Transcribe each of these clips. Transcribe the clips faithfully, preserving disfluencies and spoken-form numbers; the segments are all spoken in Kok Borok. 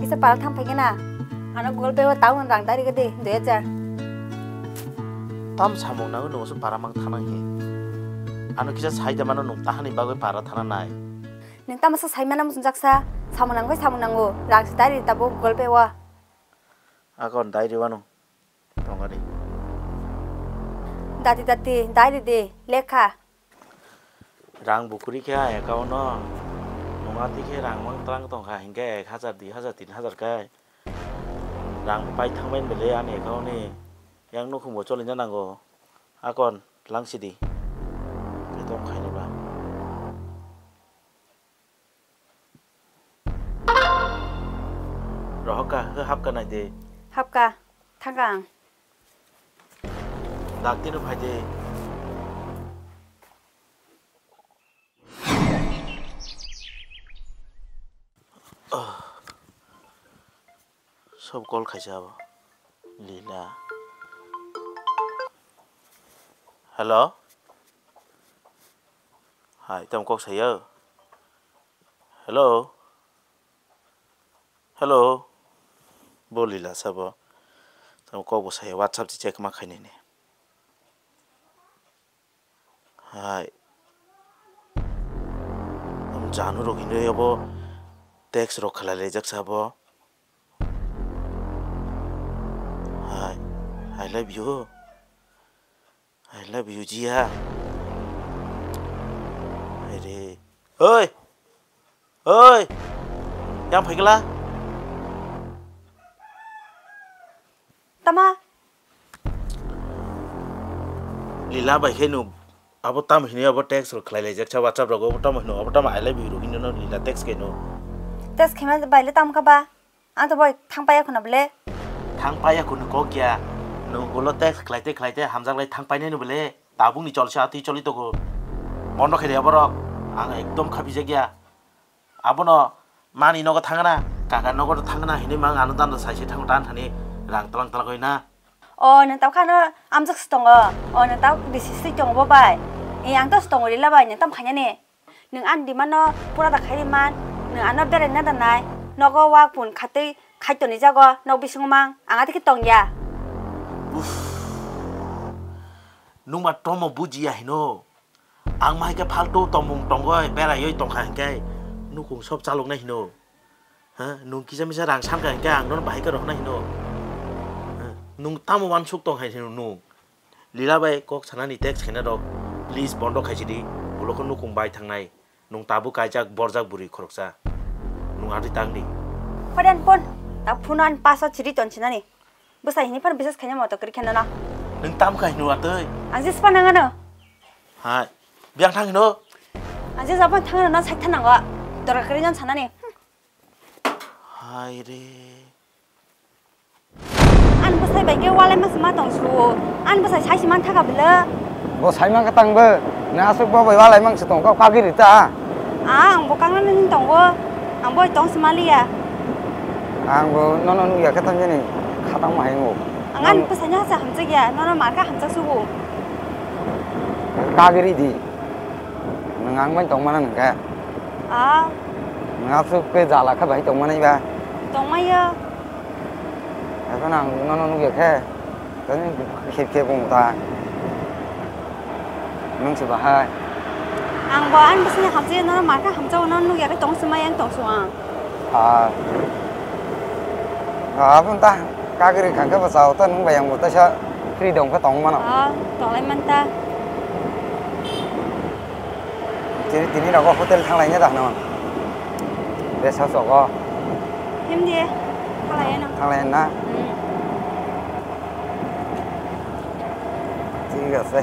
Se para thang phaikhe na. Ano Google Pay o tao rang dari gede dui hajar. Tam samung nango nung se para mang thanang he. Ano kisa sai da mano nung tahani bagwi para thana nai. Nung tamo se sai mana muchung jaksa. Samung nangoi samung nango. Rang se dari tabo Google Pay o. Akon dari wano. Tongari. Dati dati dari de lekha. Rang bukuri khe a account no nung atwi khe rang mang tlang tongkha hinkhe ek hajar, dui hajar, tin hajar khe rang pai thangbai bele ani account ni yang nukhung bo cholina nango akon lang sidi. Khe tong khaini ba. Rohokka, hapka nai de. Hapka, thangka ang. Dakti no phai de. Sob call khaisa abo. Lila. Hello? Hai, tamo kok saya? Hello? Hello? Bo Lila sabo. Tamo kok bo saya WhatsApp di check ma khainani. Hai. Am janu rok hinwi abo text rok khalai laijak sabo. Hai. I love you. I love you, Jia. Hai re. Oi! Oi! Yang phaikla? Tama? Lila bai khe no abo tam hini abo text rok khlai laijak cha WhatsApp rogo, abo tam hino, abo tam I love you rok hino no Lila text khe no. Text khema bai le tam kha ba? Ang to bai thang paya khuna bole. Thang paya khunu kok ya. No golo text khlai te khlai te hamjak lai thang painai no bole. Tabuk ni chol se atwi choli togo. Bondo khe de borok. Ang ekdom khapi jak ya. Abono mani nogo thangna, kaka nogo thangna hini mang ano dando sai se thango tan thani rang tlang tlang koi na. O nang tau khano amjak se tongo. O nang tau bisi se tongo bo bai. E ang to se tongo rila bai nang tam khanya ni. Nang an di mano pura da khai man. Nang ano berai na da nai. Nogo wak pun khatwi khai toni jago nok bising mang. Ang ati ki tong ya. Uff. Nung ma tomo buji ya hino. Ang mai khe phaltu tongmung tongoi beraioi tongkha hinkhe nukung sob chaloknai hino. Ha, nung kisa misa rang sankha hinkhe ang nono bahai khe rohornai hino. Ha, nung tamo uansuk tong hai hino nung. Lila bai kok sanani text khaina rok please bondo khaisidi. Ulo khe nukung bai thangnai. Nung tabuk kaijak borjak bwrwi khoroksa. Nung atwi tangdi. Hoden pon. Ta phone an pasa chiri ton sinani. Bwsai hini phano bisas khaina moto kwrwi khe nono. Nwng tam khai hino atwi? Ang je spa nang ano. Hai. Biyang thang hino? Ang je jabon thang ano, no side thanango. Dorkar kwrwi no sanani. Hai re. An bwsai bai khe walai masa ma tong su. An bwsai sai si man thaka bwle. Bo sai man ka tang bo. Na asuk bo bai walai mang se tong kok kagiri ta. Ah, ang bo kangnani hin tongo. Ang bo tong si maliya. Ang bo nono nugya khe tang jani khatang ma hingo. Ang ani bwsai ni hasa hamjak ya, nono mar kha hamjak sugo. Kagiri di. Nwng ang bai tong mana nang khe. Ah. Nwng asuk khe jala khe bai tong manai ba. Tong maya. Ekhon ang nono nugya khe. Tani khep khep wng ta. Nwng se bahai. Ang bo ani bwsai hamjak ya, nono mar kha hamjak, nono nugya khe tong se maya ang tong su ang. Ah. Ah, aboni ta kagri khangkhe bwsao ta nwng bai ang bo taisa freedom khe tong mano. Ah, tonglai man ta. Tini, tini rogo hotel thanglaina da hwnwi. Besa sogo. Himdi, thanglaina. Thanglaina. Hmm. Thik ase.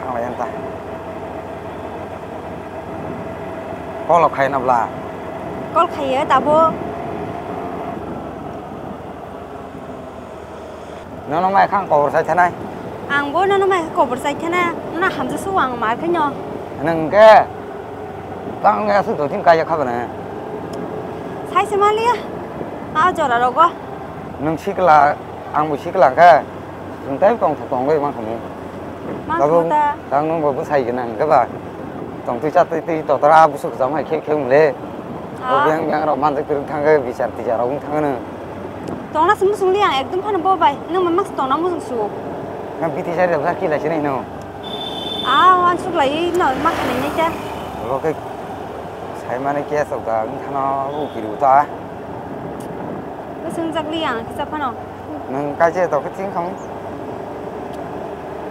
Thanglaina ta. Call khaina bla. Call khaiya tabuk. Nono mai khang kobor sai thanai. Ang bo nono mai kobor sai thana. Nono hamjak su ang mar khaino. Nwng khe tang ya su dotin kaya khabana. Sai se maliya. A jora rogo. Nwng sikla, ang bo sikla khe. Nwng tai tong tong bai mang khamu. Mang khamu ta. Tang nwng bo bwsai gwnang khe ba. Tong twi cha twi twi totra busuk jang hai khe khe mle. Bo biyang biyang rok manjak twrwk thangkhe bichar tichar rok wng thangkhe nw. Tongna se muchung li ang ekdum phano bo bai. Nang ma mak tongna muchung su. Nang biti sari rok kila sinai no. A wan suk lai no ma khanai nai ta. Bo khe sai mane kya sok da wng thano bo kiri uta. Bo sung jak li ang kisa phano. Nang kaisa tokhe ching khamu.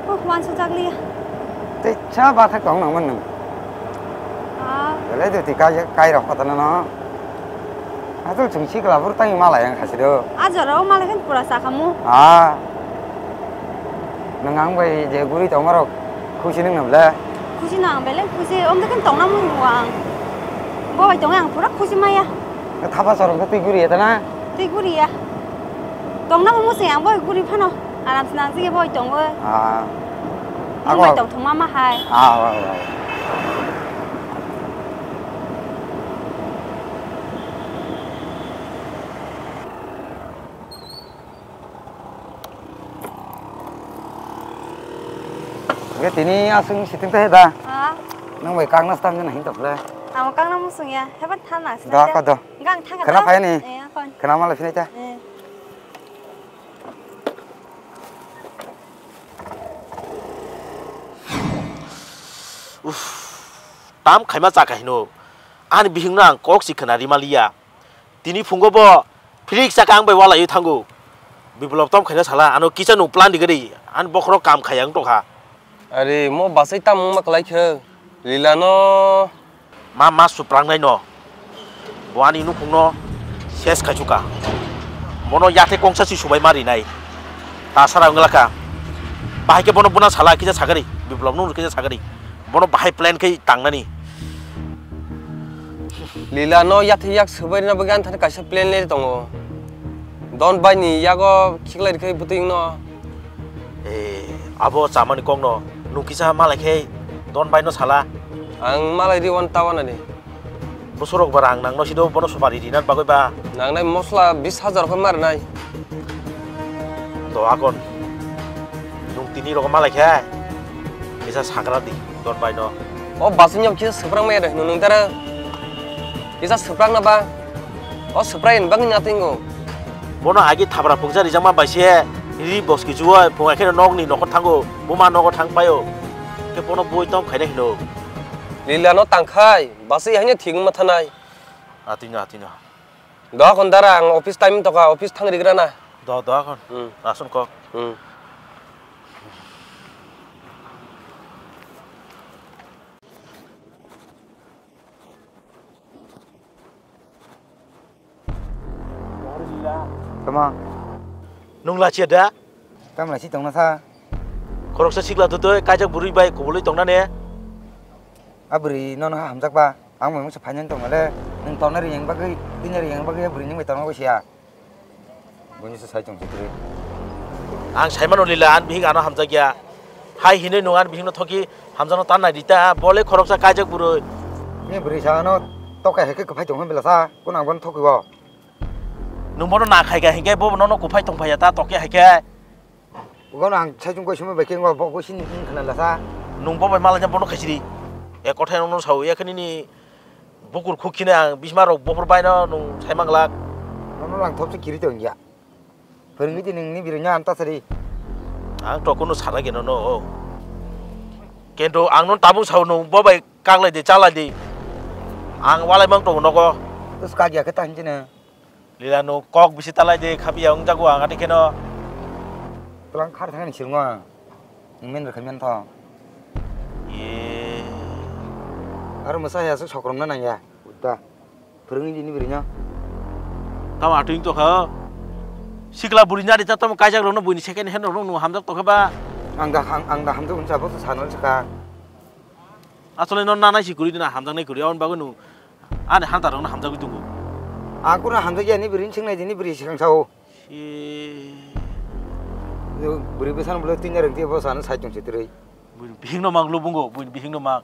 Oh, wan sujak liya. Tei cha bathak tong nang man nang. Ah. Belai do ti kai kai rok kota na no. Ato chung sikla bur tang malai ang khasi do. A jora o malai khan pura sa khamu. Ah. Nang ang bai je guri tong marok khusi nang nam le. Khusi nang bele khusi om de khan tong na mun ang. Bo bai tong ang pura khusi maya. Thapa sorong khe twi guri eta na? Twi guri ya. Tongna bo musi ang boi guri phano. Aram se nang sige boi tongo. Ah. Ang bai tong thuma ma hai. Ah, wa, wa, wa. Ge tini asung siting ta heda. Ah. Nang bai kang nas tam jana hin tokle. Ang kang na musung ya. Hebat thana. Da ka do. Gang thang. Kena phai ni. Eh, akon. Kena mala phai ta. Eh. Uff, tam khaima chakha hino. Ani bihingno ang kok si khna rima liya. Tini phungo bo fridge chakha ang bai walaiwi thango. Biplop tom khaina sala ano kisa nung plan digari an bokhorok kam khaya wng tongkha. Are mo basai tam wngma kwlai khe Lila no. Ma ma suprangnai no. Bo ani nukhungno ses khaisukha. Bono yathe kongsa si subai ma rinai. Ta sara wngla kha. Bahai khe bono buna sala kisa sagari. Biplop nung kisa sagari. Bono bahai plan khe tangnani. Lila no yathe yak subai rina bagwi ani thani kaisa plan le tongo. Don bai ni yago khiklai rikhe bwtwi no. Eh, abo chamani kokno nung kisa malai khe Don bai no sala. Ang malai ri wan ta wana ni. Bosorok ba rang nang no sido bono supari rina bagwi ba. Nangnai mosla bis hajar khe mar nai. To akon. Nung tini rok malai khe. Kisa sakra di Don bai no. O basing nyok kisa seprang maya de nung tara. Kisa seprang na ba. O Supraiyani bagwi natingo. Bono agi thabra pungsa rijakma bai se ri boski chuo phunga kheno nokni nokho thango, buma nogo thang paio. Khe bono boi tom khaina hino. Lila no tangkhai, baswi haino thik wngma thanai. Atino, atino. Doha kon dara ang office time toka, office thang rigrana. Do, doha kon. Hmm. Asun kok. Hmm. Tama. Nung lachia da? Tam lachi tongna sa. Khoroksa sikla tutui kaijak bwrwi bai kubului tongna ne? A bwrwi nono hamjak ba? Ang bai mungsa phainani tongna le. Nung tongna riyang bagwi, tini riyang bagwi a bwrwi nung bai tongna bai siya. Buini se sai tong se kwrwi. Ang sai mano Lila, an bihik ano hamjakya. Hai hinwi nung an bihikno thoki hamjakno tan nai di ta, bole khoroksa kaijak bwrwi. Ni bwrwi sa ano tokai hai khe kwphai tong hwn bela sa, kun ang bono thokwi o. Nung bono na khai kha hinkhe bo nono kwphai tong phaiya ta tokya hai khe. Bono ang sai chung koi sumui bai khe bo koi sini wng khna la sa. Nung bo bai malanya bono khaisiri. Ek kothai nono sao, ya khe nini Bukur khuk khina ang bisma rok buphur baino nung sai manglak. Nono lang thopsa kiri tong ya. Phwrwngwi di nungni birino ang tasari. Ang to kunu sana geno no. Kento ang non tabung sao nung bo bai kaklai di chalai di. Ang walai mang tongo nogo. Tus kagya khe ta hinjina. Lila no kok bisi talai de khabiya wng jago ang ati kheno. Tlang khar thangni silngo ang. Nung men rwkha men tho. Ye. Aro mwsa ya sok sokromna nang ya. Uta. Phwrwngwi dini bwrwino. Tamo atwing to kha. Sikla bwrwi nari ta tamo kaijak rokno buini second hand rokno nung hamjak to kha ba. Ang da ang, ang da hamjak unsa bo sana saka. Asole no nanai si kuri dina hamjak nai kuri on bagwi nung. Ani hanta rokno hamjagwi tongo. Ang kunu hamjakya ni bwrwini swngnai di ni bwrwi swkang sao. Si. Bwrwi bwsano bwlai twi narwk di bo sana sai tong se twrwi. Bwrwi bihikno mang lubungo, bwrwi bihikno mang.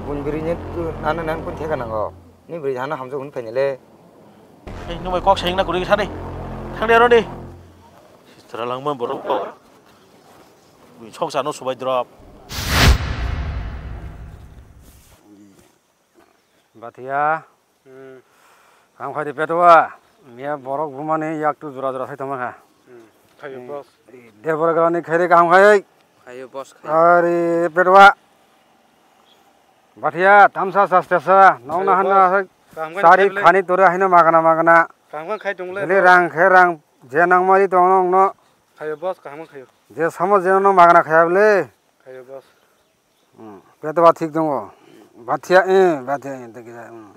Bwrwi bwrwini nana nan kun theka nango. Ni bwrwi hano hamjak hwn phaini le. Ei nung bai kok saying na kuri thani. Thangdi aro ni. Sitra langma borok kok. Bwrwi sok sano subai drop. Bathia, Hmm. Kaham khai di Petwa. Miya borok bumani yak tu jora jora sai tongma kha. Hmm. Khayo boss. De borok ni khairi kaham khai. Khayo boss khai. Ari Petwa. Bathia tamsa sastesa nong na Khayo hanna boss. Kaham khai sari khai bele. Khani tore haino magana magana. Kaham khai khai tong le Bele boss. Rang khe rang je nang mari tong nong no. Khayo boss kaham khayo. Je samo je no magana khaya bele. Khayo boss. Hmm, Petwa thik tongo. Bathia, eh, bathia, eh, tei kisa, hmm.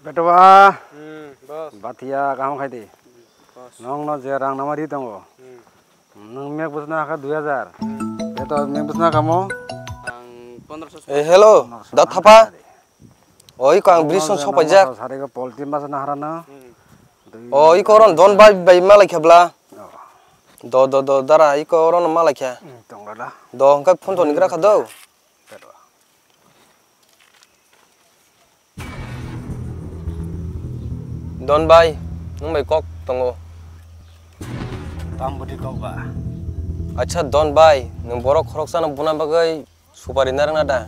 Petwa. Hmm, boss. Bathia, kaham khai di. Boss. Nong no je rang nama ri tongo. Hmm. Nong mek bwsna kha dui hajar. Hmm. Petwa mek bwsna kamo? Ang pondroso. Eh, hello, da thapa. Oi, ko ang bridge song sopaijak. Sari ko polti mas na harana. Hmm. Oi, ko ron don bai bai malai khabla. Oh. Do, do, do, dara, iko oro no malai kha. Hmm, tongo da. Do, hwnkhe phone toni gra kha do. Pero. Don bai, nwng bai kok tongo. Tamo bwtwi kok ba? Acha Don bai, nwng borok khoroksa no buna bagwi Supari narwkna da?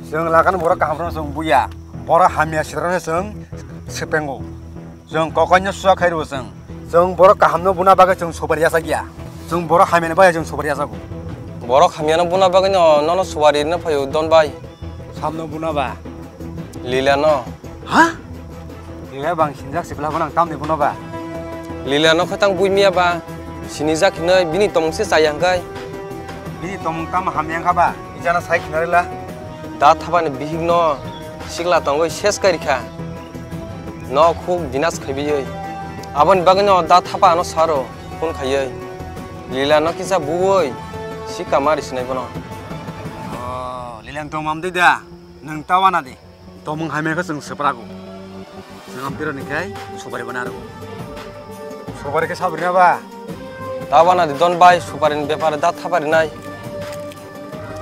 Chwng lakhan borok kaham phano chwng buya. Borok hamya sidrano chwng sepengo. Chwng kokoino susa khairwo chwng. Chwng borok kahamno buna bagwi chwng supari yachakya. Chwng borok hamyani bagwi chwng supari yachago. Borok hamyano buna bagwino nono supari rwna phaio Don bai. Samno buna ba? Lila no. Ha? Lila bang sinjak sibla phano ang tamni buna ba? Lila no khatang buimiya ba? Sinijak hinoi bini tomong se chaya hwnkhe. Bini tomong tamo hamya wngkha ba? Ijana sai khna rila. Da thapani bihik no sikla tongwi ses kai rikha. No khuk dinas khaibiwi. Aboni bagwi no da thapa ano saro phone khaiwi. Lila no kisa buwi sika mari sinai bono. Oh, Lila no tongmam dui da. Nwng ta wana di. Tomung hamya khe chwng swprago. Chwng amtwiro ni khai supari bana rw. Supari khe sabri na ba? Ta wana di Don bai supari ni bepar da thapari nai.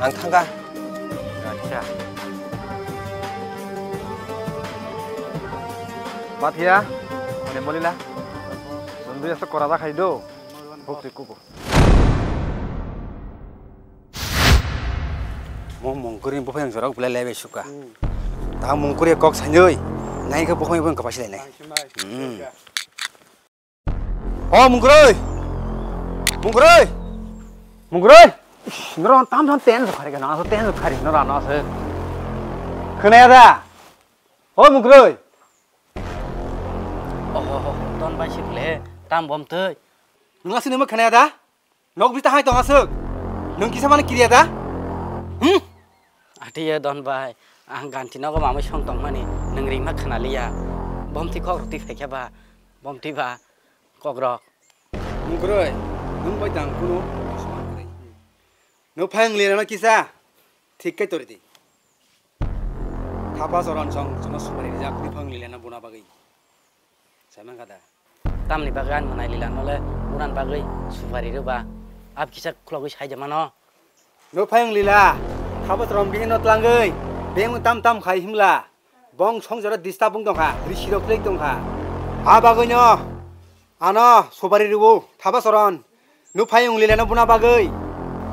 Ang thangka. Acha. Pathia, mane molila. Nungwi asa kora da khai do. Hok se kubo. Mo mungkuri bo phai jorok belai lai bai suka. Hmm. Ta mungkuri kok sanjoi. Nai khe bo phai bo kapasi lai nai. Nai, nai. Hmm. O mungkuri. Mungkuri. Mungkuri. Ish, noro tam tam ten khari kana so ten khari noro ano se. Khna ya da. O mungkuri. Oh, Don bai sikle tam bom tei. Nung asini mo khna ya da. Nok bita hai tong aswk. Nwng kisa mani kiriya da? Hmm? Ati ye Don bai, ang ganti nogo mamai song tong mani, nwng ringma khna liya. Bomti kok rwtwi phaikha ba, bomti ba kok rok. Mungkroi, nwng bai dang kuno song kwrwi. Nwng phai wng lirano kisa, thik khe tori di. Thapa choron song, chono supari rijak, nwng phai wng lirano buna bagwi. Sai mankha da. Tamni bagwi ani mwnai Lila nole unan bagwi supari rwba. Ab kisa khulogwi sai de mano. No phayung Lila, thabo trom bihino tlangwi, beng tam tam khai himla. Bong songjaro disturb wng tongkha, risi rok tlek tongkha. A bagwino ano supari rwo, thabo soron. No phayung Lila no buna bagwi.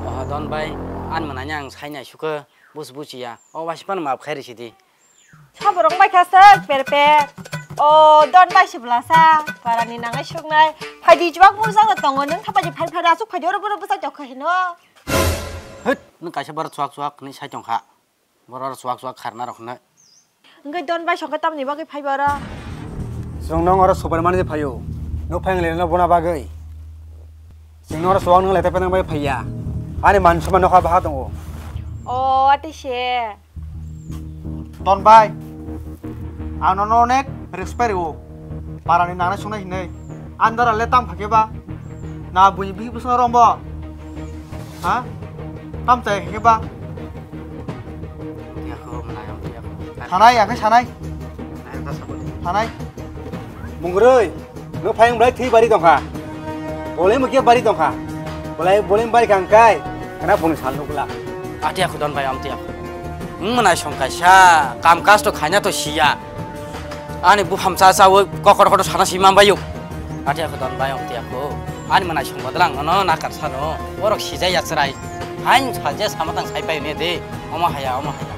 Oha Don bai, ani mwnai ang sainai sukhe, bus buchiya. O wasipan map khai risi di. Saborok bai kha sek per per. O Don bai se bwlasa, parani nangai suknai. Phaidi chwak bujak da tongo, nwng thapaidi phai phai asuk phaidi oro bono bwsak jok kha hino. Hit, nwng kaisa boro chwak chwak hwnwi sai tong kha. Boro oro chwak chwak kharna rok hwnwi. Wngwi Don bai songkhe tamni bagwi phai boro? Chwng nong oro super mani phaio. Nuk phai wng leno bona bagwi. Chwng noro suang nung lete penang bai phaiya. Ani man suma nokha baha tongo. O, ati se. Don bai. Ang nono onek respect rwo. Parani nangnai sungnai hinwi. Andara le tam phakhe ba. Na bui bihik bwswng rombo. Ha? Tam chai khe ba. Yakho, manayam, yakho. Sanai, yakhe sanai. Nayam ta saboni. Sanai. Munguroi. No phayung belai thwi bari tongkha. Bolai mukya bari tongkha. Bolai, bolai bari kangkai. Kana bung sal nukla. Ati aku Don bai amti aku. Wng mwnai song kaisa kam kaj to khaina to siya. Ani bupham cha chawi kokor kotor sana si man bayu. Ati aku Don bai amti aku. Ani mwnai song bodol ang nono nakar sano. Borok sijai ya chwrai. Hain saje samatang sai payo ne de. Omo haya, omo haya.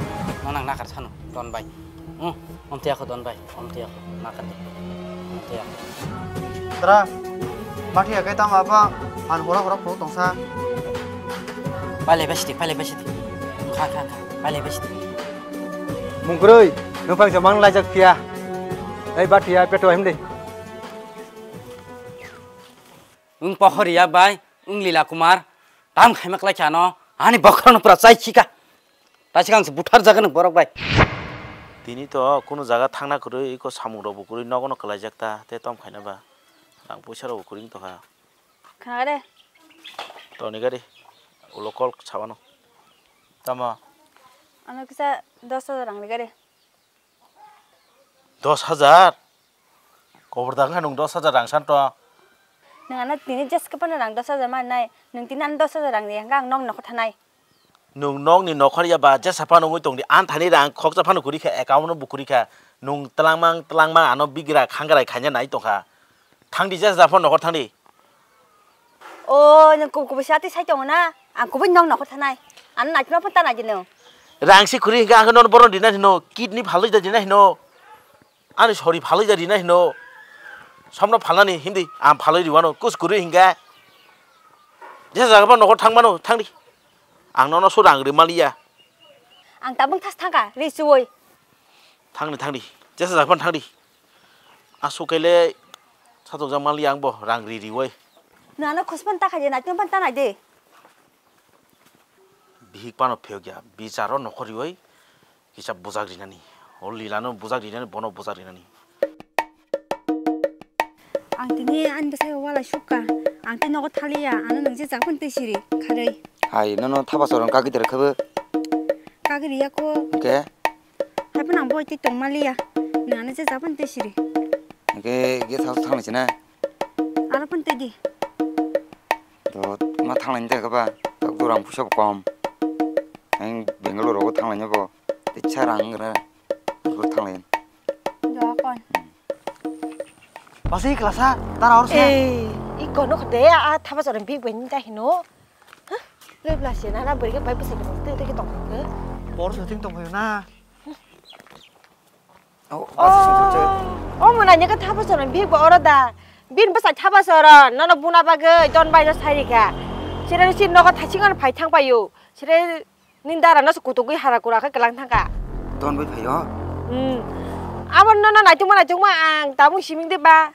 Nono ang nakar sano Don bai. Hmm, omtwi ako don bai, omtwi ako, nakar di. Omtwi ako. Tra, bathi akai tamo apa, han hora hora phuru tongsa. Pailai bai sidi, pailai bai sidi. Kha, kha, kha, pailai bai sidi. Mungkroi, nupang jamang laijak phiya. Ei bathi ya, peto him de. Wng Pohoriya bai, wng Lila Kumar, tam khaima klai kha no, ani bokhorokno pura chai khika. Taisik ang se buthar jaga nang borok bai. Tini to kunu jaga thangna kwrwi, iko samung rok bo kwrwi, nogo no kwlaijak ta, te tom khaina ba. Rang puisa rok bo kwrwi wng tongkha. Khna de. Toni gari, ulo call sabano. Tamo? Ano kisa dos hajar rang de gari. Dos hajar? Kobor da wngkha nwng dos hajar rang san to. Nwng ano tini jeske phano rang dos hajar mannai, nwng tini ano dos hajar rang riya hwnkha ang nokni nokhor thanai. Nwng nokni nokhor ya ba jesa phano wngwi tongdi, ani thani rang khoksa phano kwrwi kha, account no bo kwrwi kha. Nwng twlangmang twlangmang ano bigra khangrai khaina nai tongkha. Thangdi jesa phano nokhor thangdi. O, nwng kub-, kubui sa twi sai tongo na? Ang kubui nokni nokhor thanai. Ano naitino phano ta nai di nwng. Rang se kwrwi hwnkha ang nono bohrok rina hino, kidney phalwi da rina hino. Ani sori phalwi da rina hino. Somno phalnani hindi, ang phalwi riwano, kus kwrwi hwnkha. Jesa jaga phano nokhor thangmano, thangdi. Ang nono so rang rwmaliya. Ang tabuk thas thangkha, ri chuwi. Thangdi, thangdi. Jesa jaga phano thangdi. Aswk khe le satok jak manliya ang bo rang ri riwi. Nana khospan ta khaide, naitong pan ta naide. Bihik pano phiyok ya, bicharo nokhor riwi kisa bujak rinani. O Lilano bujak rinani, bono bujak rinani. Ang tini ani bwsai wala sukha. Ang tei nogo thaliya, ano nang je jakon tei siri kharwi. Hai, nono thapa soron kagwi dera khabu? Kagwi riya ko. Hwnkhe? Hai phano ang boi tei tongma liya. Nang ano je jakon tei siri. Hwnkhe ge thang thang sina. Aro phano tei di. To ma thang lai tei kaba. To durang pusa bo kom. Ang Bangalore rogo thang lai bo. Tei cha rang gra. Bo thang lai. Jakon. Basi klasa, tara orsa. Ei, i kono khode a thapa chorong big bai ni ta hino. Huh? Le bla se na na bwrwi khe bai bwsai ni twi twi tong khe. Bor se ting tong khe na. Oh, basi sung sung che. Oh, mo na ni khe thapa chorong big ba oro da. Bin bwsai thapa chorong, nono buna bagwi don bai no sai rikha. Sira ni sin nogo thaching ano phai thang paio. Sira Nini dara no se kutugwi hara kura khe kwlang thangkha. Ton bai phaio? Hmm. Abo nono naitugma naitugma ang tabuk siming de ba.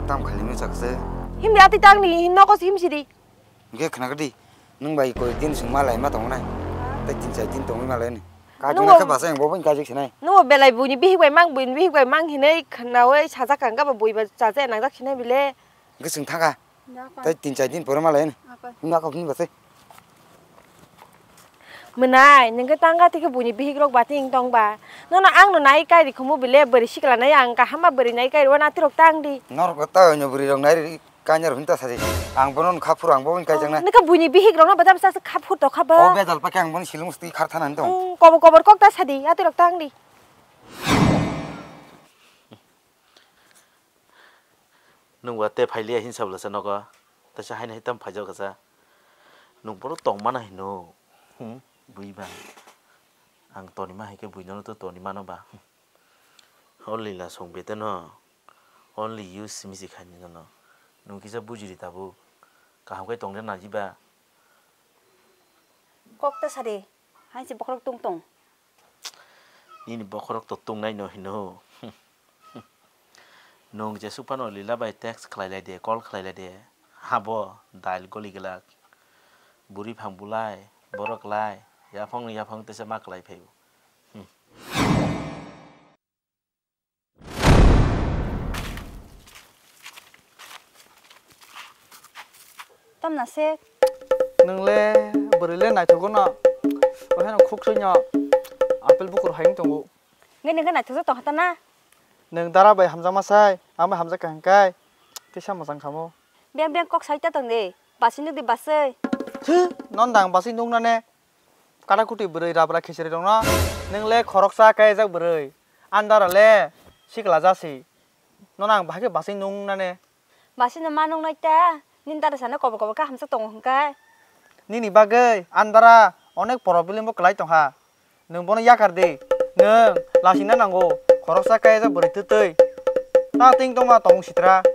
Tam khali no chakse. Himdi ati tang ni nogo se himsidi. Ge khna gadi. Nwng bai koi din sung malai ma tongnai. Tei tin chai din tongwi malai ni. Kajuna khe basa ang bo bai kajik sinai. Nwng belai buini bihik bai mang buini bihik bai mang hinai khnawi sajak ang ga ba bui ba chaja nangjak sinai bile. Ge sung thangkha. Tei tin char din pore malai ni. Himna kok himni basai. Mwnai, nwng khe tang ga tei khe buini bihik rok bating tong ba. Nono ang no nai kai ri khumu bile bwrwi sikla nai ang kaham ma bwrwi nai kai rw na tirok tang di. Norok ta oino bwrwi rok nai ri kanya rw hinta sadi. Ang bono kha phuru ang bo wng kai jang na. Nwng khe buini bihik rok no bada basa kha phur to kha ba. O bedal pa khe ang bono silung sti khar thana hinto. Kobor kobor kok ta sadi atirok tang di. Nwng ba tei phailiya hinsa bwlasa nogo, teisa haino hai tamo phaijak kasa. Nwng bono tongmana hino, hmm, bui ba. Ang tonima hai khe bui nono to tonimano ba. O Lila song bete no, only you simi si khaini nono. Nwng kisa bujiri tabuk. Kaham khe tongde naji ba. Kok ta sadi, hai se bokhorok tong tong. Nini bokhorok to tongnai no hino. Nwng jesuk phano Lila bai text khlai lai de, call khlai lai de. Habo, dial goli glak. Buri phang bulai, borok lai, yaphang ni yaphang tesa ma klai phai o. Hmm. Tamna se? Nwng le bwrwi le naithogo no. Ohe no khuk soi no. Apple bukur hai wng tongo. Nge ningkhe naithok jotong hata na? Nwng dara bai hamjakma sai, ang bai hamjak kaham kai. Tisa mwchang khamo. Beng beng kok sai ta tong de. Basi nuk di basai. Thu, non dang basi nuk na ne. Kata kuti bwrwi rabra khichiri rok no. Nwng le khoroksa kayajak bwrwi. Andara le sikla jasi. Nono ang bahai khe basai nung nane. Basai no ma nung nai ta, nini dada sana kobor kobor khe hamsa tongo hwnkhe. Nini bagwi andara onek problem bo kwlai tongkha. Nwng bono yakar di. Nwng lasina nango, khoroksa kaya jak bwrwi twtwi. Ta ting tongma tongmung sitra.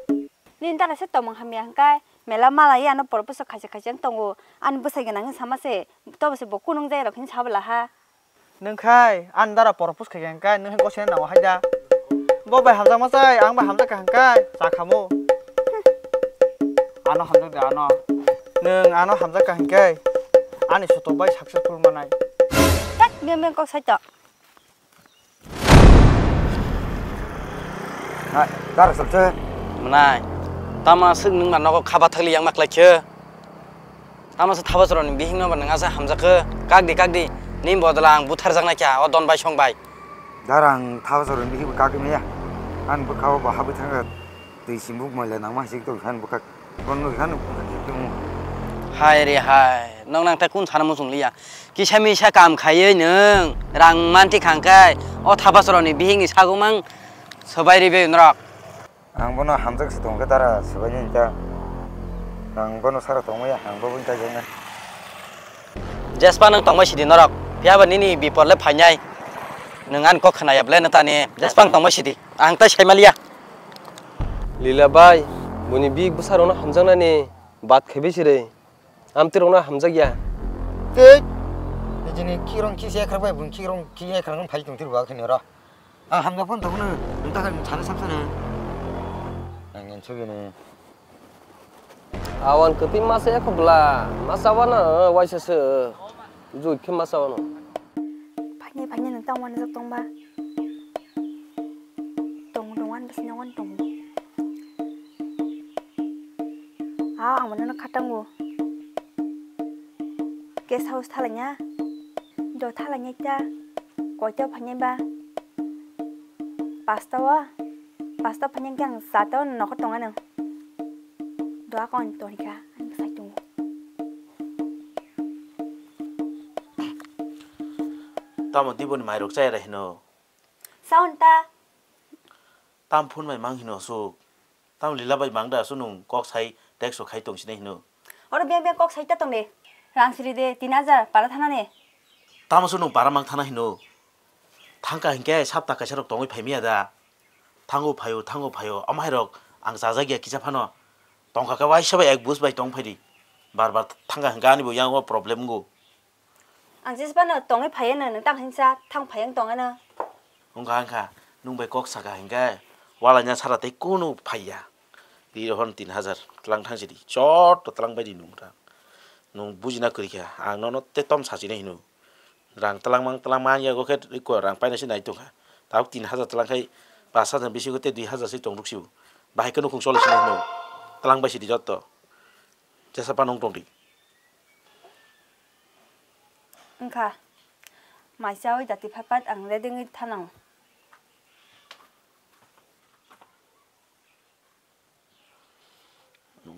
Nini dara se tongmung hamya hwnkhe, mela mala ya ano propose khaisa khaisa wng tongo. Ani bwsai gwnang wng sama se, tobo se bo kunung jai rok hin sabla ha. Nwng khai ani dara propose khaikha hwnkhe, nwng hai gosina nango hai da. Bo bai hamjakma chai, ang bai hamjakha hwnkhe, cha khamu. Ano hamjak de ano. Nwng ano hamjakha hwnkhe, ani soto bai successful manai. Thak, beng beng kok saito. Hai, dar salse. Mwnai. Tama swk nwng ma nogo khaba thagli yang maklai khe. Tama se thaba choroni bihik no ba nwng asa hamjak khe. Kak di, kak di. Ni bodol ang buthar jak nai kha, o don bai song bai. Dar ang thaba choroni bihik kak di maya. Ang bwkha o ba habwi thang kha. Twi simbuk moila nangma hai se tong kha ang bwkha. Bono nugwi kha nuk. Hai re hai, nwng nang ta kun sana muchung liya. Kisa misa kam khaiwi nwng rang manti khang khe o thapa choroni bihik ni sagumang swbai ribe norok. Ang bono hamjak se tong khe dara swbai ni ta. Ang bono sara tong maya, ang bo bini ta jeng na. Jespa nwng tongbai sidi norok, phiya ba nini bipor le phainai. Nwng ani kok khna ya ble nwng tani, jespa nwng tongbai sidi. Ang ta sai maliya. Lila bai, buni bihik bwsarokno hamjaknani bat khaibai sirwi. Amtwirokno hamjakya. Tei, nijini khirong khisi ekrak bai, buni khirong khi ekrak phai tongthir ba khini ro. Ang hamjak phone tongno, nung ta kha sana sab sana. Ang yang sugini. Awan kwtwi masa ya kho bwla, masa wano waisa se. Jui khe masa wano. Phaini, phaini nwng tang wanajak tongba. Tong, tong, wan bwswino wan tong. Ah, ang mano khatango. Guest house thalanya. Do thalanya ta. Koita phanya ba. Pasta wa. Pasta phanya khe ang sata wa nokho tonga nang. Do akon torika. Ang sai tongo. Tamo diboni mairok chaya ra hino. Sound ta. Tam phun bai mang hino suk. Tam lila bai mang da su nung kok sai text khai tong sini hino. Oro beng beng kok sai ta tong de. Rang siri de tin hajar para thana ne. Tamo su nung para mang thana hino. Thangka hinkhe sapta kaisa rok tongwi phai miya da. Thango phaio, thango phaio. Amhai rok ang chajak ya kisa phano. Tongkha khe waisa bai ek bus bai tong phai di. Bar bar thangka hinkhe ani bo yang o problem go. Ang jesa phano tongwi phaiya no, nwng tamo hinsa thang phaiya wng tongano. Wngkha, wngkha, nwng bai kok saka hinkhe, walaina sara tei kunu phaiya. Ri rohorno tin hajar, tlang thang sidi, chot to tlang bai di nwng rang. Nwng bujina kwrwi kha, ang nono tei tom sachina hino. Rang tlang mang, tlang mang yago khe, rang paina se nai tongkha. Tabuk tin hajar tlang khai, pash hajar bisingo tei dui hajar se tong ruk sio. Bahai khe nukhung choli sino hino. Tlang bai sidi jotto. Jesa phano wng tong di. Wngkha, mai chaui dati phapat ang ready wngwi thanango.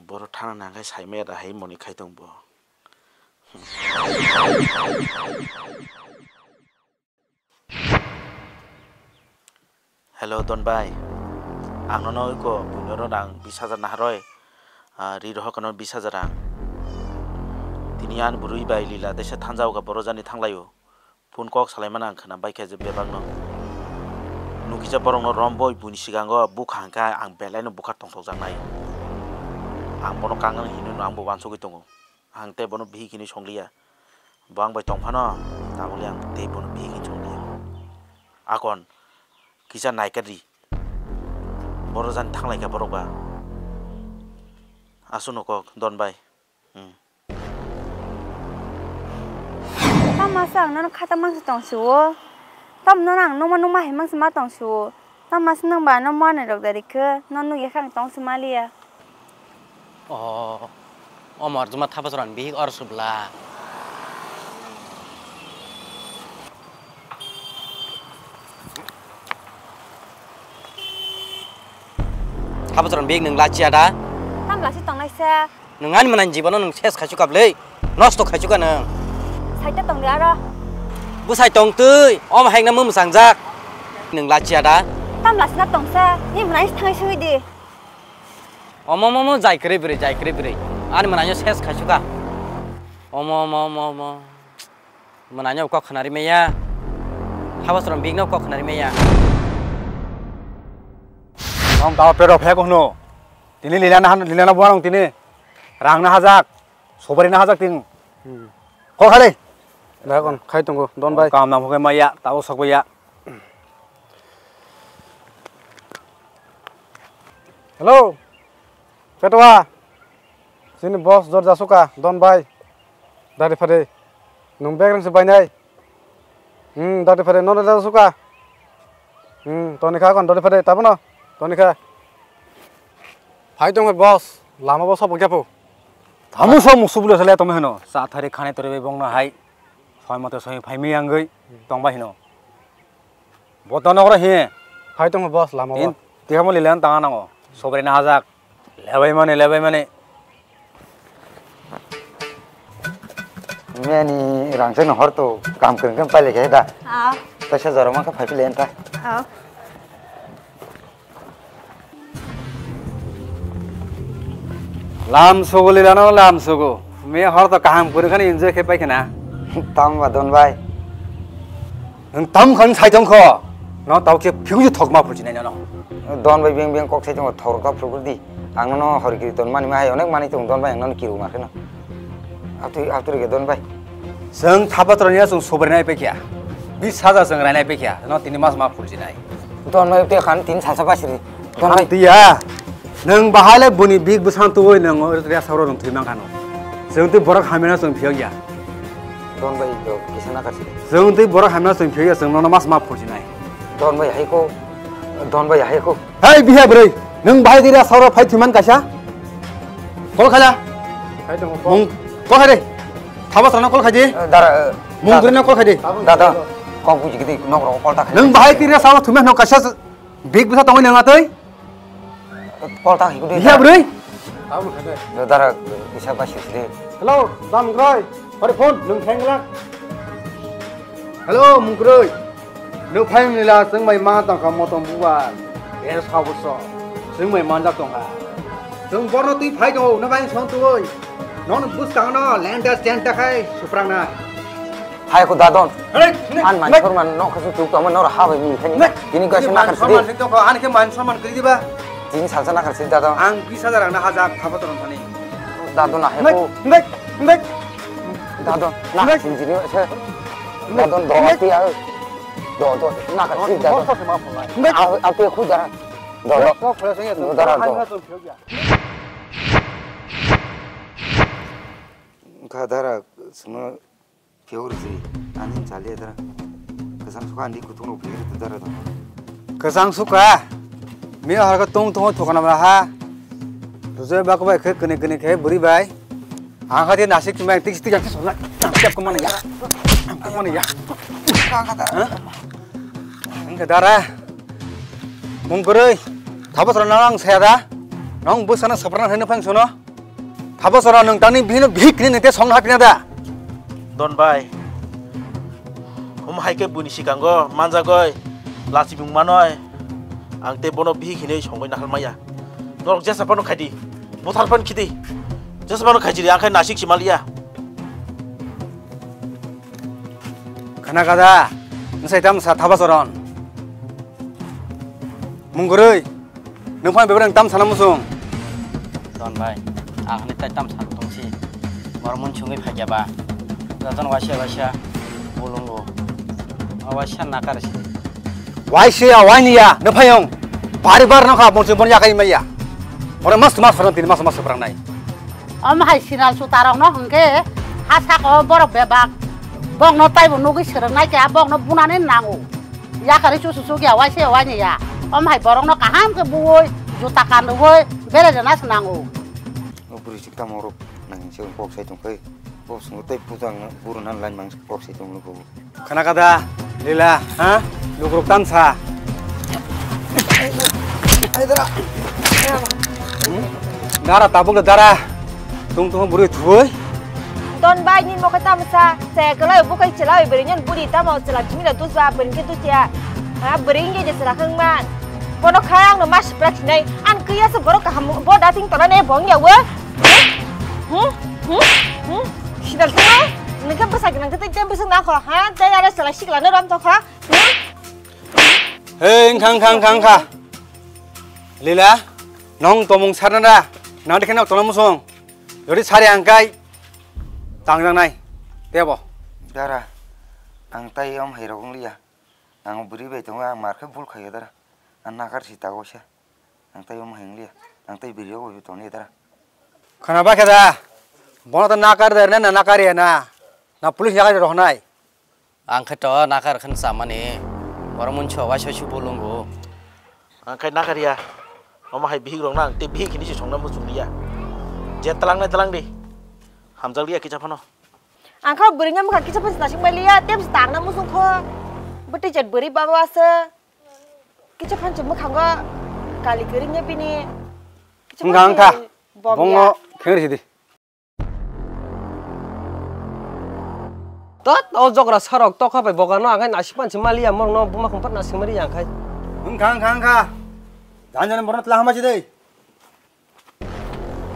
Boro thana nangkhe saimaya da hai moni khai tong bo. Hello Don bai, ang nono iko buino ro rang bis hajar naharoi, ah, ri rohor kono bis hajar rang. Tini ani bwrwi bai lila teisa thanjaoga boro jani thanglaio. Phone kok salaimano ang khwna baikha je bebakno. Nukisa borokno romboi buini sigango bukha hwnkha ang belaino bukha tongthokjaknai. Ang bono kangnani hinwi no ang bo wansugwi tongo. Ang tei bono bihik hinwi songliya. Bo ang bai tongphano, tabukle ang tei bono bihik hinwi songliya. Akon, kisa naikha di. Boro jani thanglaikha borok ba. Aswkno kok, Don bai. Hmm. Tamo se ang nono khata mangsa tong sio. Tamo nono ang numa numa hai mangsa ma tong sio. Tamo se nwng ba ano manwi rok da rikhe, nono nugya khe ang tong se maliya. Oh, o morjuma thapa chwrani bihik or subla. Thapa chwrani bihik nwng lachiya da? Tam lasi tongnai sa. Nwng ani mwnani jibono nwng ses khaisu kablwi, nosto khaisu ka nwng. Saita tongdi aro. Bwsai tongtwi, omo haikna mung mwsangjak. Nwng lachiya da? Tam lasina tongsa, ni mwnai thangai sui di. Omo, omo, omo, jai kwrwi bwrwi, jai kwrwi bwrwi. Ani mwnai ses khaisu ka. Omo, omo, omo, omo. Mwnai no kok khwnari maya. Abo chwrwng bikno kok khnari maya. Ang tao pero phek hwno. Tini lilana han, lilana buanong tini. Rangna hajak. Sobarina hajak tini. Hmm. Kok khale. Dagon khai tongo Don bai. Kam nam hoke maya, tao sok ya. Hello. Petwa. Sini boss dor jasuka Don bai. Dari phade. Nung begrang se bainai. Hmm, dati phare, nono da suka. Hmm, toni kha kon, dati phare, tabono. Toni kha. Phai tong boss, lama bo sobo kya po. Tamo so musu bulo sale tome hino. Sa thari khane tore bong na hai. Soi mote soi phai mi angoi tong ba hino. Boto nogro hi. Phai tong boss, lama bo. Tin, tiha mo lilan tanga nango. Sobre na hajak. Lebai mani, lebai mani. Meni rangchak no hor to kam kwrwng khe pailai khe da. Ah. Kaisa jora ma khe phai pile enta. Ah. Lam sugu lilano lam sugu. Me hor to kaham kwrwng khani enjoy khe pai khana. Tamo ba Don bai. Nwng tam khan sai tong kho. No tao khe phiyung je thokma phulchinai no. Don bai beng beng kok sai tong thok rok phulkur di. Ang no hor kiri ton mani ma hai onek mani tong Don bai ang no kiru mar kheno. Atui aturi ge Don bai. Seng thapa torani sung sobri nai pekya. Bis hajar seng rai nai pekya. No tini mas ma phulchinai. Don bai te khan tin salsa basiri. Don bai. Tiya. Nwng bahai le buni big bwsang tuwi nwng o resa oro nwng thwi mang khano. Chwng twi borok hamya no chwng phiyok ya. Don bai do kisa na kasi. Chwng twi borok hamya no chwng phiyok ya chwng nono mas ma phurjinai. Don bai hai ko. Don bai hai ko. Hai biha bwrwi, nwng bahai twi resa oro phai thwi man kaisa. Call khala. Hai tongo. Mung call khai de. Thaba sana call khai de. Dara. Mung dara. Gurina call khai de. Dada. Kok buji gidi nok rok call ta khai. Nwng bahai twi resa oro thwi man no kaisa big bwsa tongwi nwng atwi. Call ta hikudi. Iya, bro. Dara bisa basi sih. Hello, Dam Groi. Hari phone, nung theng lak. Hello, Mungkroi. Nung phai nila, seng mai ma tang ka motom buwa. Eh, sabu so. Seng mai manjak tong ha. Seng borno tui phai tong, na bai song tui. Non bus kang no, lenda stand ta khai, suprang na. Hai ko dadon. Hei, hei, an man hei. Chor man no khasu tuk tong man nor ha bai mi thani. Hei. Tini ko asa nakar sidi. Man sidi ko an ke man sor man kri diba. Tini salsa nakar sidi dadon. Ang bis hajar ang na hajak thapa toron thani. Dadon na hai ko. Hei, hei. Dadon na hei. Sidi ni se. Dadon do ti a. Do do nakar sidi dadon. Hei. A a te khu dara. Do do. Ko khula sing ya tu. Dara do. Kha dara sima. Phiyok rwchwi, ani chaliya dara. Kwchang suka ani kutung rok phiyok rwchwi dara dong. Kwchang suka? Mi harga tung tung thokna bra ha. Rujai bak bai khe kene kene khe buri bai. Ang kha de nasik kimai tik tik yang sona. Ang kap kemana ya? Ang kemana ya? Ang kha dara. Mung kwrwi. Thabo sora nang saya da. Nang bwsana saprana hino phang sono. Thabo sora nwng tangni bihino bihik ni nete song hapina da. Don bai. Hum hai ke buni sikango manjagoi lachimung manoi. Ang te bono bihik hinoi songoi nahal maya. Norok jesa pano khaidi. Buthar pan khidi. Jesa pano khaijiri ang khai nasik simaliya. Khana kada. Nsai tam sa thaba soron. Mungurui. Nwng phano bebak nwng tam sana muchung? Don bai, ang hwnwi tai tam sana tongsi. Borok mun chungwi phaikya ba. Jotono waisa waisa bolongo. O waisa nakar si. Waisa ya, waini ya, nwng phayung. Bari bar nokha, mun chungwi bon yakai maya. Oro mas mas phano tini mas mas prangnai. Om hai sinal sutarokno hwnkhe ha sako borok bebak. Bokno taibo nugwi swrwngnai khe, bokno bunani nango. Yakarwi chusu chukya waisa waini ya. Om hai borokno kaham khe buwi, juta kanrwi, bere jana swnango. O bwrwi chwk tamo rok nang se kok sai tong khai. Kok swngo tei puja ang buru nan line mang kok sai tong nugo. Khana kada, lila, ha? Lukruk tamsa. Ai dara. Hmm? Dara tabuk dara. Tung tung bwrwi thui. Don bai ni mokhe tamo sa, se kwlai bukai chwla bai bwrwi nyon buri tamo chwla chini da dusba bwrwi khe dusia. Ha bwrwi nge je chwla khang man. Bono khai ang no mas prak sinai, an kya se borok kaham bo dating tola ne bong ya we. Hmm? Hmm? Hmm? Sidal thai. Nang khe bwsa nang khe tei bwsa na kho ha, tei ara chwla sikla no ram to kha. Hei, wngkha, wngkha, wngkha, wngkha. Lila, nong tomung sarna da, nang dekhe nok tongna musong. Jodi sari ang kai, tangjaknai, tebo. Dara, ang tai om hai rok wng liya. Ang bwrwi bai tongo, ang mar khe bul khaio dara. Ang nakar si tago se. Ang tai omo hingliya. Ang tai bwrwi o tongni dara. Khana ba khe da. Bono ta nakar der na, na nakar ya na. Na police yakar rohnai. Ang khe to nakar khan samani. Boro mun chwa wai soi su bulungu. Ang khe nakar ya. Omo hai bihik rok na ang te bihik hini si songna muchung liya. Je talang nai talang di. Hamjak liya kicha phano. Ang kha bwrwi nya mukha kicha phano nasing bai liya. Tem si tangna muchung kho. Bwtwi chet bwrwi baba asa. Kicha phanchi mwkhango kali kwrwngya bini. Kicha wngkha, wngkha. Phanchi bomya. Bongo khengri sidi. Tot, o jogra sarok tokha bai bogano ang nasi phanchi maliya morno buma khumpat nasi mari yang khai. Wngkha, wngkha, wngkha. Jan jan borno tla hama sidi.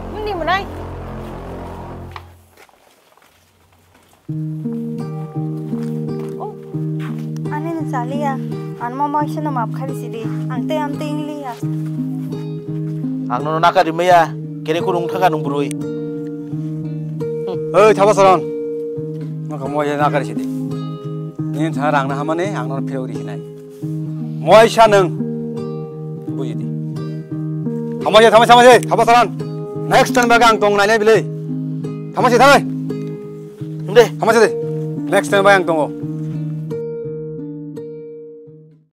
Muni mwnai. Oh, ani ni chaliya. An mama isino map khari sidi. Ang te am te ingliya. Ang nono nakari maya. Kere kurung thaka nung burui. Oi, thaba saron. Nokha moya nakari sidi. Nini thana rang na hamani ang nono phirok ri hinai. Moisa nwng. Bujidi. Thamase, thamase, thamase. Thaba saran. Next time baga ang tong nainai bile. Thamase, thamai. Himde. Thamase de. Next time baga ang tongo.